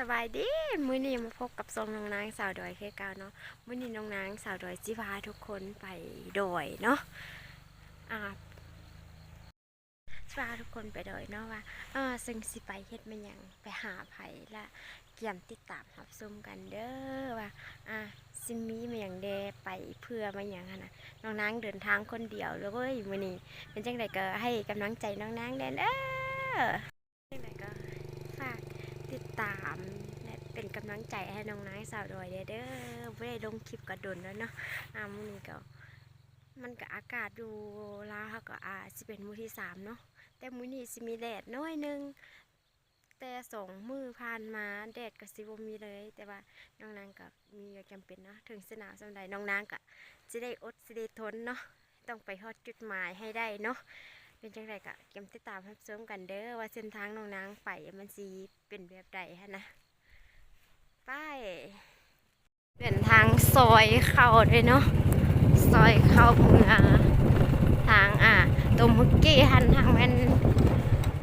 ສະບາຍດີ ມື້ນີ້ມາພົບກັບຊ່ອງນ້ອງນາງສາວດອຍຄືເກົ່າເນາະ. ມື້ນີ້ນ້ອງນາງສາວດອຍຊິພາທຸກຄົນໄປດອຍເນາະ ອາ ຊິພາທຸກຄົນໄປດອຍເນາະ ວ່າ ເອີ ເຊິ່ງຊິໄປເຮັດມາຫຍັງ ໄປຫາໃຜ ລະກຽມຕິດຕາມຮັບຊົມກັນເດີ ວ່າ ອາ ຊິມີມາຫຍັງແດ່ ໄປເພື່ອມາຫຍັງຫັ້ນນະ. ນ້ອງນາງເດີນທາງຄົນດຽວເລີຍເວີຍມື້ນີ້. ເປັນຈັ່ງໃດກໍໃຫ້ກຳລັງໃຈນ້ອງນາງແດ່ເດີ. ຈັ່ງໃດກໍຝາກຕິດຕາມ ແລະ ເປັນກຳລັງໃຈໃຫ້ນ້ອງນາງສາວດອຍແດ່ເດີ. ບໍ່ໄດ້ລົງຄລິບກໍດົນແລ້ວເນາະ. ອາ ມື້ນີ້ກໍ ມັນກໍອາກາດຢູ່ລາວເຮົາກໍ ອາ ຊິເປັນມື້ທີສາມເນາະ ແຕ່ມື້ນີ້ຊິມີແດດໜ້ອຍໜຶ່ງ. ແຕ່ສອງມື້ຜ່ານມາແດດກໍຊິບໍ່ມີເລີຍ ແຕ່ວ່ານ້ອງນາງກໍມີວຽກຈຳເປັນເນາະ. ເຖິງຊິໜາວສ່ຳໃດ ນ້ອງນາງກໍຊິໄດ້ອົດຊິໄດ້ທົນເນາະ. ຕ້ອງໄປຮອດຈຸດໝາຍໃຫ້ໄດ້ເນາະ. ເປັນຈັ່ງໃດກໍກຽມຕິດຕາມຮັບຊົມກັນເດີ ວ່າເສັ້ນທາງນ້ອງນາງໄປມັນຊິເປັນແບບໃດຫັ້ນນະ. ໄປ ເປັນທາງຊອຍເຂົ້າເດ້ເນາະ ຊອຍເຂົ້າເມືອງ. ທາງ ອາ ຕົວເມື່ອກີ້ຫັ້ນ ທາງແມ່ນ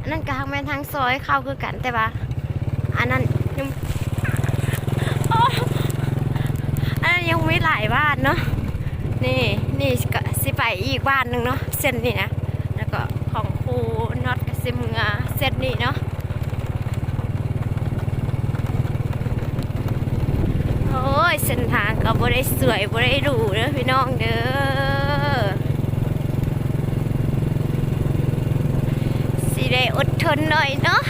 ອັນນັ້ນກໍຫາກແມ່ນທາງຊອຍເຂົ້າຄືກັນ ແຕ່ວ່າອັນນັ້ນຍັງ ໂອ້ ອັນນັ້ນຍັງມີຫຼາຍບ້ານເນາະ. ນີ້ ນີ້ກໍຊິໄປອີກບ້ານໜຶ່ງເນາະ ເສັ້ນນີ້ນະ. ແລ້ວກໍຂອງຄູນອດກໍຊິເມືອເສັ້ນນີ້ເນາະ. ໂອ້ຍ ເສັ້ນທາງກໍບໍ່ໄດ້ສວຍ ບໍ່ໄດ້ຫຼູເດີພີ່ນ້ອງເດີ. ຊິໄດ້ອົດທົນໜ້ອຍເນາະ.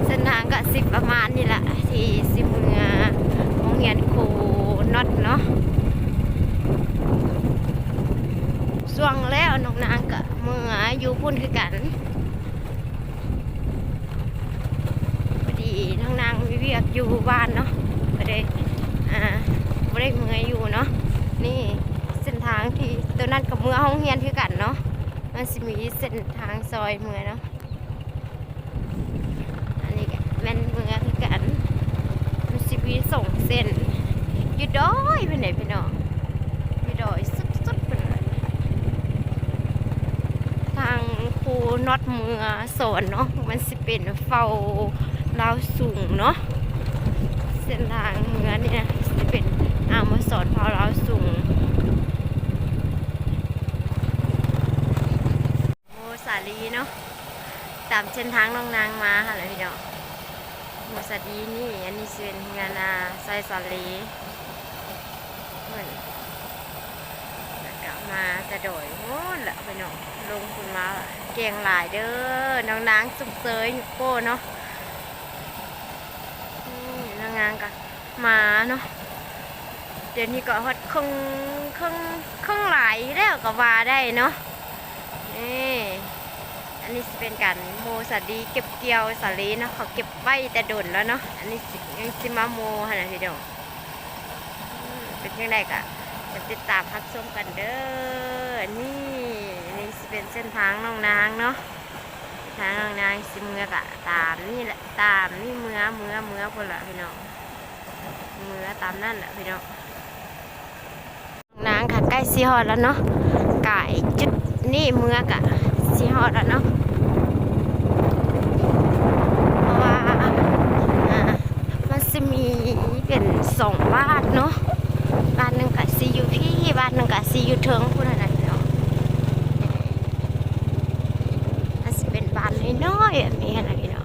ເສັ້ນທາງກໍຊິປະມານນີ້ລະ ທີ່ຊິເມືອໂຮງຮຽນຄູນອດເນາະ. ຊ່ວງແລ້ວນ້ອງນາງກໍເມືອຢູ່ພຸ້ນຄືກັນ. ພໍດີນ້ອງນາງມີວຽກຢູ່ບ້ານເນາະ ກໍເລີຍ ອາ ບໍ່ໄດ້ເມືອຢູ່ເນາະ. ນີ້ເສັ້ນທາງທີ່ຕົວນັ້ນກໍເມືອໂຮງຮຽນຄືກັນເນາະ. ມັນຊິມີເສັ້ນທາງຊອຍເມືອເນາະ. ອັນນີ້ກໍແມ່ນເມືອຄືກັນ ມັນຊິມີສອງເສັ້ນ. ຢູ່ດອຍພຸ້ນເດ້ພີ່ນ້ອງ ຢູ່ດອຍສຸດໆພຸ້ນ. ທາງຄູນອດເມືອສອນເນາະ ມັນຊິເປັນເຝົ້າລາວສູງເນາະ. ເສັ້ນທາງເມືອນີ້ນະ ຊິເປັນ ອາ ມາສອນເຝົ້າລາວສູງ. ໂມສາລີເນາະ ຕາມເສັ້ນທາງນ້ອງນາງມາຫັ້ນແຫຼະພີ່ນ້ອງ. ໂມສາລີນີ້ ອັນນີ້ຊິເປັນເຮືອນ ອາ ຊອຍສາລີເພິ່ນ ແລ້ວກະມາແຕ່ດອຍໂອ້ນລະພີ່ນ້ອງ. ລົງຂຶ້ນມາແກ້ງຫຼາຍເດີ ນ້ອງນາງຊົມເຊີຍໂປ້ເນາະ. ນີ້ນາງນາງກະ ມາເນາະ. ດຽວນີ້ກໍຮອດເຄິ່ງ ເຄິ່ງ ເຄິ່ງຫຼາຍແລ້ວກໍວ່າໄດ້ເນາະ. ນີ້ ອັນນີ້ຊິເປັນການໂມສາລີ ເກັບກ່ຽວສາລີເນາະ ເຂົາເກັບໄວ້ແຕ່ດົນແລ້ວເນາະ. ອັນນີ້ຊິ ຍັງຊິມາໂມຫັ້ນນະພີ່ນ້ອງ. ເປັນຈັ່ງໃດກໍໄປຕິດຕາມຮັບຊົມກັນເດີ. ນີ້ ນີ້ຊິເປັນເສັ້ນທາງນ້ອງນາງເນາະ. ທາງນ້ອງນາງຊິເມືອກະຕາມນີ້ແຫຼະ ຕາມນີ້ເມືອ ເມືອ ເມືອພຸ້ນລະພີ່ນ້ອງ. ເມືອຕາມນັ້ນແຫຼະພີ່ນ້ອງ. ນາງກະໃກ້ຊິຮອດແລ້ວເນາະ ກາຍຈຸດນີ້ເມືອກະຊິຮອດແລ້ວເນາະ. ເພາະວ່າ ອາ ມັນຊິມີເປັນສອງບ້ານເນາະ ບ້ານໜຶ່ງກະຊິຢູ່ພີ້ ບ້ານໜຶ່ງກະຊິຢູ່ເທິງພຸ້ນຫັ້ນນະເນາະ. ອາດຊິເປັນບ້ານນ້ອຍໆແບບນີ້ຫັ້ນນະພີ່ນ້ອງ.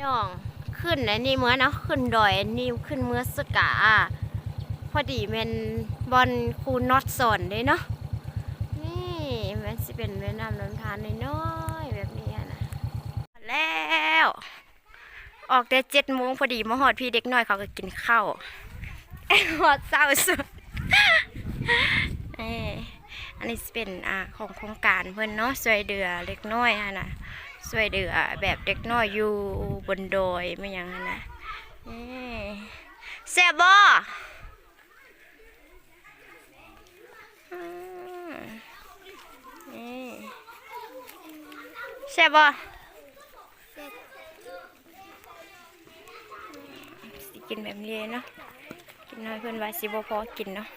ນ້ອງ ຂຶ້ນອັນນີ້ເມືອເນາະ ຂຶ້ນດອຍອັນນີ້ຂຶ້ນເມືອສຸດກະ ອາ ພໍດີແມ່ນບ່ອນຄູນອດສອນເດ້ເນາະ. ນີ້ແມ່ນຊິເປັນແມ່ນ້ຳລຳທານນ້ອຍໆແບບນີ້ຫັ້ນນະ. ແລ້ວ ອອກແຕ່ເຈັດໂມງ ພໍດີມາຮອດພີ້ ເດັກນ້ອຍເຂົາກໍກິນເຂົ້າ ຮອດເຊົ້າສຸດ. ເອີ ອັນນີ້ຊິເປັນ ອາ ຂອງໂຄງການເພິ່ນເນາະ ຊ່ວຍເຫຼືອເດັກນ້ອຍຫັ້ນນະ ຊ່ວຍເຫຼືອແບບເດັກນ້ອຍຢູ່ບົນດອຍແມ່ນຫຍັງຫັ້ນນະ. ເອີ ແຊບບໍ່? ນີ້ ແຊບບໍ່? ແຊບ. ຊິກິນແບບນີ້ເນາະ. ກິນໜ້ອຍເພິ່ນວ່າຊິບໍ່ພໍກິນເນາະ.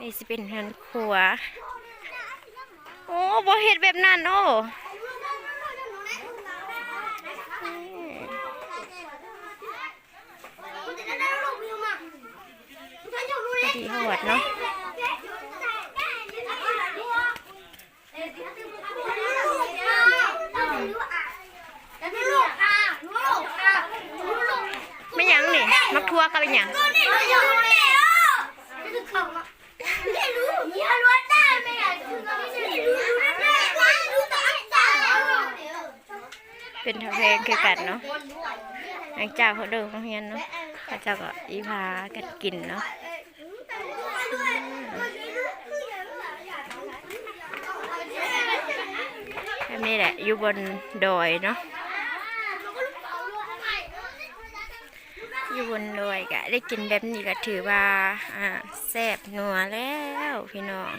ນີ້ຊິເປັນເຮືອນຄົວ. ໂອ້ ບໍ່ເຮັດແບບນັ້ນ. ໂອ້ ພໍດີຮອດເນາະ. ແມ່ນຫຍັງນີ້? ໝາກຖົ່ວກັບອີຫຍັງ? ເປັນຕາແພງຄືກັນເນາະ. ຫຼັງຈາກເພິ່ນເລີກໂຮງຮຽນເນາະ ເຂົາເຈົ້າກໍຊິພາກັນກິນເນາະ. ແບບນີ້ແຫຼະ ຢູ່ບົນດອຍເນາະ. ຢູ່ບົນດອຍກະໄດ້ກິນແບບນີ້ກະຖືວ່າ ອ່າ ແຊບນົວແລ້ວພີ່ນ້ອງ.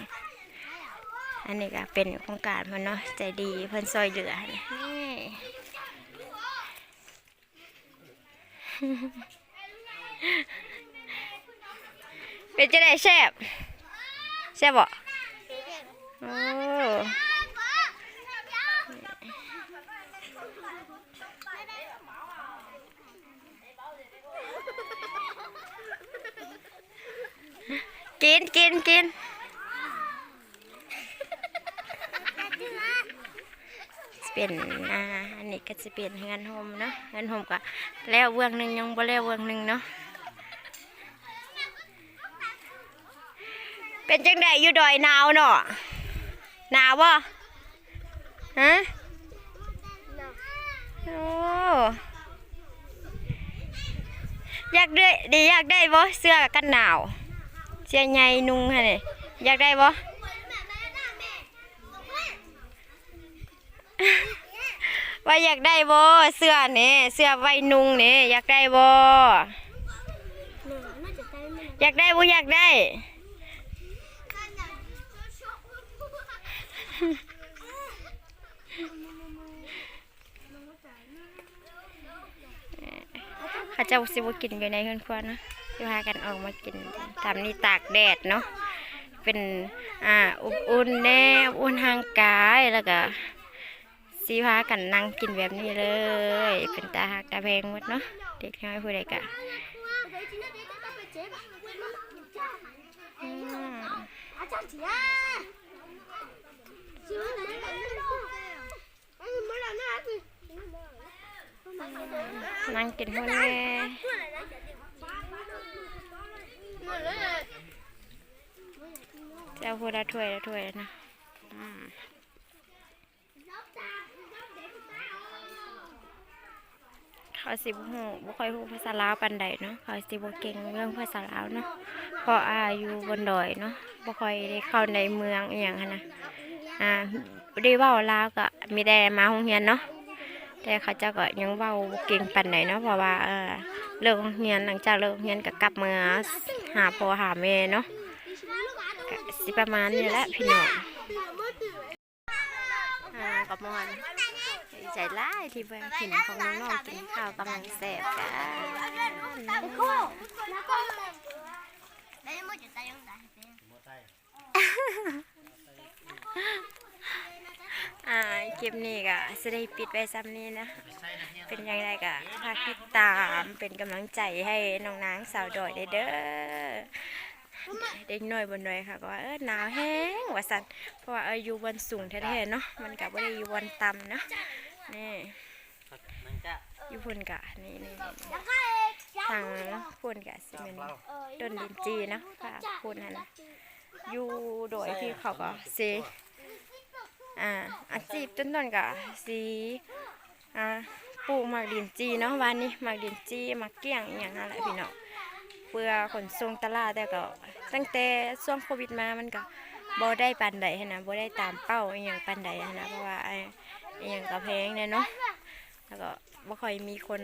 ອັນນີ້ກະເປັນໂຄງການເພິ່ນເນາະ ໃຈດີເພິ່ນຊ່ອຍເຫຼືອ. ນີ້ ເປັນຈັ່ງໃດ? ແຊບ ແຊບບໍ່? ໂອ້ ກິນ ກິນ ກິນ. ເປັນ ອ່າ ອັນນີ້ກໍຊິເປັນເຮືອນຮົ່ມເນາະ. ເຮືອນຮົ່ມກໍແລ້ວເບື້ອງໜຶ່ງ ຍັງບໍ່ແລ້ວເບື້ອງໜຶ່ງເນາະ. ເປັນຈັ່ງໃດຢູ່ດອຍ? ໜາວເນາະ. ໜາວບໍ່? ຮະ? ໂອ້ ຢາກໄດ້ ຢາກໄດ້ບໍ່ເສື້ອກັນໜາວ ເສື້ອໃຫຍ່ນຸ່ງຫັ້ນນີ້ ຢາກໄດ້ບໍ່? ວ່າຢາກໄດ້ບໍ່ເສື້ອນີ້ ເສື້ອໄວ້ນຸ່ງນີ້ ຢາກໄດ້ບໍ່? ຢາກໄດ້ບໍ່? ຢາກໄດ້. ເຂົາເຈົ້າຊິບໍ່ກິນຢູ່ໃນເຮືອນຄົວເນາະ ຊິພາກັນອອກມາກິນຕາມນີ້ຕາກແດດເນາະ. ເປັນ ອ່າ ອົບອຸ່ນແດ່ ອົບອຸ່ນຮ່າງກາຍ ແລ້ວກະຊິພາກັນນັ່ງກິນແບບນີ້ເລີຍ. ເປັນຕາຮັກຕາແພງໝົດເນາະ ເດັກນ້ອຍຜູ້ໃດກະ ອືມ. ນັ່ງກິນພຸ້ນແດ່ ເຈົ້າຜູ້ລະຖ້ວຍລະຖ້ວຍນະ. ອືມ ເຂົາຊິບໍ່ຮູ້ ບໍ່ຄ່ອຍຮູ້ພາສາລາວປານໃດເນາະ ເຂົາຊິບໍ່ເກັ່ງເລື່ອງພາສາລາວເນາະ ເພາະ ອ່າ ຢູ່ບົນດອຍເນາະ ບໍ່ຄ່ອຍໄດ້ເຂົ້າໃນເມືອງອີ່ຫຍັງຫັ້ນນະ. ອ່າ ໄດ້ເວົ້າລາວກໍມີແຕ່ມາໂຮງຮຽນເນາະ ແຕ່ເຂົາເຈົ້າກໍຍັງເວົ້າບໍ່ເກັ່ງປານໃດເນາະ ເພາະວ່າ ເອີ ເລີກໂຮງຮຽນ ຫຼັງຈາກເລີກໂຮງຮຽນກໍກັບເມືອຫາພໍ່ຫາແມ່ເນາະ. ກໍຊິປະມານນີ້ແຫຼະພີ່ນ້ອງ. ອ່າ ກໍມ່ວນ ດີໃຈຫຼາຍທີ່ໄດ້ເຫັນພວກນ້ອງໆກິນເຂົ້າກຳລັງແຊບກັນ. ອ່າ ຄລິບນີ້ກໍຊິໄດ້ປິດໄວ້ຊ່ຳນີ້ນະ ເປັນຈັ່ງໃດກໍຝາກຕິດຕາມເປັນກຳລັງໃຈໃຫ້ນ້ອງນາງສາວດອຍແດ່ເດີ. ເດັກນ້ອຍບົນດອຍເຂົາກໍວ່າ ເອີ ໜາວແຮງວ່າຊັ້ນ ເພາະວ່າ ເອີ ຢູ່ບ່ອນສູງແທ້ໆເນາະ ມັນກໍບໍ່ໄດ້ຢູ່ບ່ອນຕ່ຳເນາະ. ນີ້ ຢູ່ພຸ້ນກະ ນີ້ໆໆ ທາງພຸ້ນກະຊິແມ່ນຕົ້ນລິນຈີ່ເນາະ ພາກພຸ້ນຫັ້ນນະ. ຢູ່ດອຍທີ່ເຂົາກໍຊິ ອ່າ ອາຊີບຕົ້ນໆກໍຊິ ອ່າ ປູກໝາກລິນຈີ່ເນາະ ວ່ານີ້ໝາກລິນຈີ່ ໝາກກ້ຽງອີ່ຫຍັງຫັ້ນແຫຼະພີ່ນ້ອງ ເພື່ອຂົນສົ່ງຕະຫຼາດ. ແຕ່ກໍຕັ້ງແຕ່ຊ່ວງໂຄວິດມາ ມັນກໍບໍ່ໄດ້ປານໃດຫັ້ນນະ ບໍ່ໄດ້ຕາມເປົ້າອີ່ຫຍັງປານໃດຫັ້ນນະ ເພາະວ່າ ອີ່ຫຍັງກໍແພງແດ່ເນາະ ແລ້ວກໍບໍ່ຄ່ອຍມີຄົນ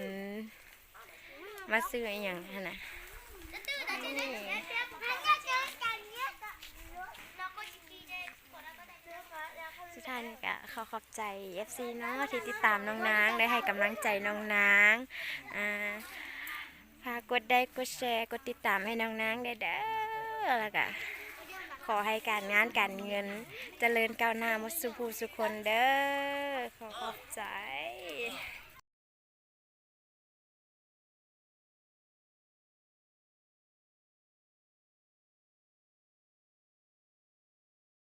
ມາຊື້ອີ່ຫຍັງຫັ້ນນະ. ນີ້ ນີ້ ຂໍຂອບໃຈເອັຟຊີເນາະ ທີ່ຕິດຕາມນ້ອງນາງ ແລະ ໃຫ້ກຳລັງໃຈນ້ອງນາງ. ອ່າ ຝາກກົດໄລກ໌ ກົດແຊ ກົດຕິດຕາມໃຫ້ນ້ອງນາງແດ່ເດີ ແລ້ວກະຂໍໃຫ້ການງານການເງິນຈະເລີນກ້າວໜ້າໝົດສູ່ຜູ້ສູ່ຄົນເດີ. ຂໍຂອບໃຈ.